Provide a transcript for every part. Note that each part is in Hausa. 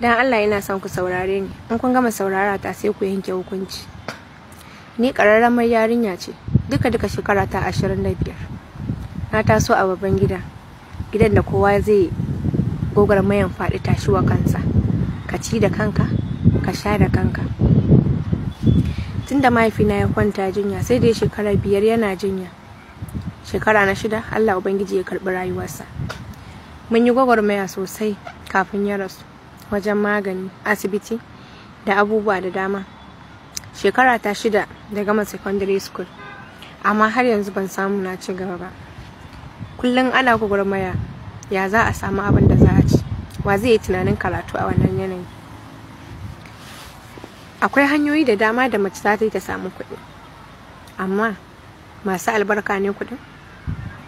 Dan Allah ina son ku saurare ni. In kun gama saurara ta sai ku yanke hukunci. Ni ƙararramar yarinya ce, duka duka shekara ta 25. Na taso a babban gida, gidan da kowa zai gwagwarmayan faɗi tashi wa kansa. Ka ci da kanka, ka sha da kanka. Tunda mahaifina ya kwanta jinya, sai dai shekara 5 yana jinya. Shekara na 6, Allah Ubangiji ya karɓi rayuwarsa. Mun yi gwagwarmaya sosai kafin ya rasu, wajen magani, asibiti da abubuwa da dama. Shekara ta 6 da gama secondary school, amma har yanzu ban samu na ci gaba ba. Kullum ana gwagwarmaya, ya za a samu abin da za a ci? Wa zai yi tunanin karatu a wannan yanayi? Akwai hanyoyi da dama da mace za ta yi ta samu kuɗi, amma masu albarka ne kuɗin?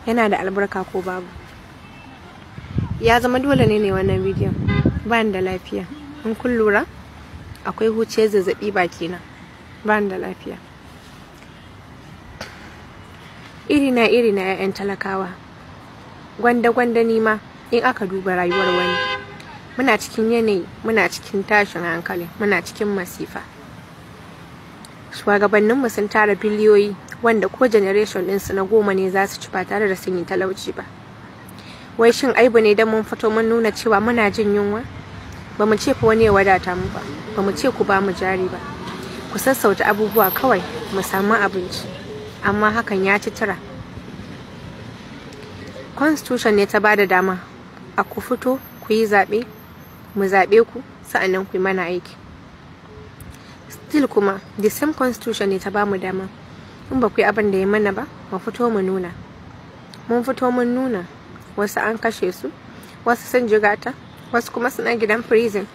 Yana da albarka ko babu? Ya zama dole ne wannan bidiyon. Ba ni da lafiya. In kun lura, akwai huciyar zazzaɓi bakina. Ba ni da lafiya. Irina irina 'ya'yan talakawa. Gwanda gwanda ni ma in aka duba rayuwar wani. Muna cikin yanayi, muna cikin tashin hankali, muna cikin masifa. Shugabanninmu sun tara biliyoyi wanda ko generation ɗinsu na 10 ne za su ci ba tare da sun yi talauci ba. Wai shin aibu ne don mun fito mun nuna cewa muna jin yunwa? Ba mu ce fa wani ya wadata mu ba, ba mu ce ku ba mu jari ba. Ku sassauta abubuwa kawai mu samu abinci. Amma hakan ya ci tura. Constitution ne ta bada dama a ku fito ku yi zaɓe, mu zaɓe ku, sa'annan ku yi mana aiki. Still kuma the same constitution ne ta bamu dama. In ba ku yi abin da ya mana ba, mu fito mu nuna. Mun fito mun nuna. Wasu an kashe su, wasu sun jigata, wasu kuma suna gidan prison.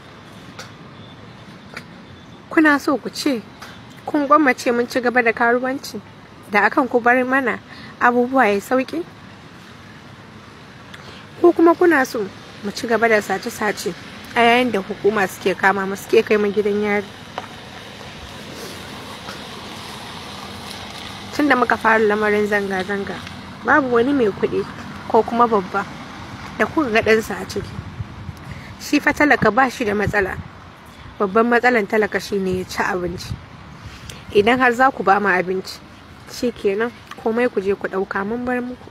Kuna so ku ce kun gwammace mun ci gaba da karuwanci da akan ku bar mana abubuwa ya sauki? Ko kuma kuna so mu ci gaba da sace-sace a yayin da hukuma suke kama mu suke kai mu gidan yari? Tunda muka fara lamarin zanga-zanga, babu wani mai kuɗi ko kuma babba da kuka ga ɗansa a ciki. Shi fa talaka ba shi da matsala. Babban matsalan talaka shine ya ci abinci. Idan har za ku ba mu abinci, shi kenan komai ku je ku ɗauka mun bar muku.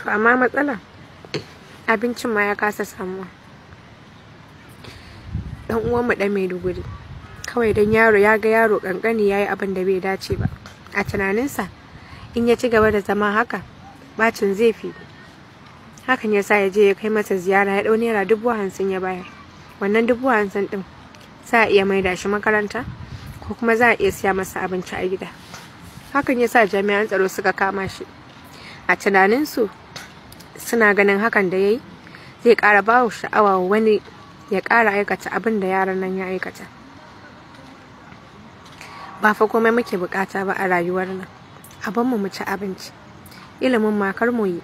To amma matsala, abincin ma ya kasa samuwa. Ɗan uwanmu ɗan Maiduguri, kawai don yaro ya ga yaro ƙanƙani ya yi abin da bai dace ba. A tunaninsa, in ya ci gaba da zama haka, bacin zai fi. Hakan ya sa ya je ya kai masa ziyara, ya ɗau naira 50,000 ya bayar. Wannan 50,000 ɗin za a iya maida shi makaranta ko kuma za a iya siya masa abinci a gida. Hakan ya sa jami'an tsaro suka kama shi. A tunaninsu suna ganin hakan da ya yi zai ƙara ba sha'awa wani ya ƙara aikata abin da yaron nan ya aikata. Ba fa komai muke buƙata ba a rayuwar nan. Abin mu ci abinci, ilimin ma kar mu yi,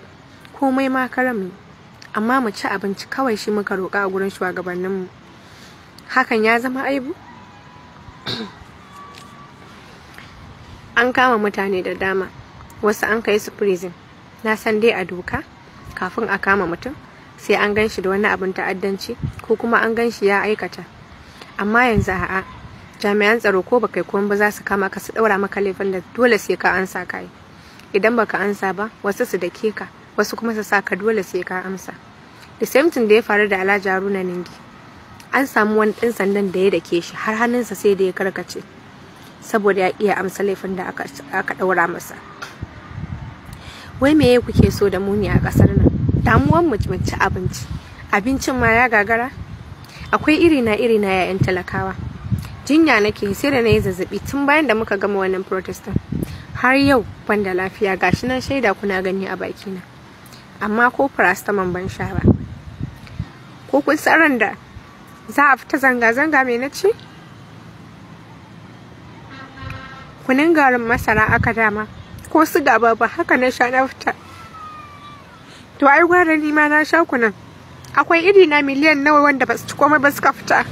komai ma kar mu yi, amma mu ci abinci kawai shi muka roƙa a gurin shugabanninmu. Hakan ya zama aibu? An kama mutane da dama, wasu an kai su prison. Na san dai a doka, kafin a kama mutum sai an gan shi da wani abin ta'addanci ko kuma an gan shi ya aikata. Amma yanzu a'a, jami'an tsaro ko baka yi komai ba za su kama ka su ɗaura maka laifin da dole sai ka ansa ka yi. Idan baka ansa ba, wasu su dake ka, wasu kuma su sa ka dole sai ka amsa. The same thing da ya faru da Alhaji Haruna Ningi. An samu wani ɗan sandan da ya dake shi har hannunsa sai da ya karkace saboda ya iya amsa laifin da aka ɗaura masa. Wai meye kuke so da muni a ƙasar nan? Damuwan mu ci abinci. Abincin ma ya gagara? Akwai irina irina 'ya'yan talakawa. Jinya nake sai da na yi zazzaɓi tun bayan da muka gama wannan protestin. Har yau ban da lafiya, gashi nan shaida kuna gani a bakina. Amma ko paracetamol ban sha ba. Ko kun san ran da za a fita zanga-zanga me na ci? Kunun garin masara aka dama, ko siga ba haka na sha na fita. To ai gwara ni ma na sha kunun. Akwai iri na miliyan nawa wanda ba su ci komai ba suka fita.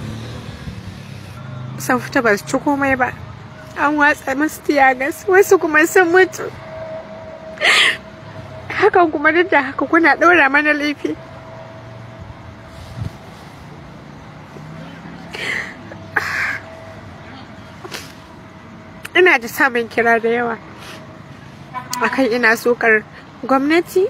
Sun fita ba su ci komai ba. An watsa musu tiyagas, wasu kuma sun mutu. Hakan kuma duk da haka kuna ɗaura mana laifi. Ina da samun kira da yawa akan ina sukar gwamnati.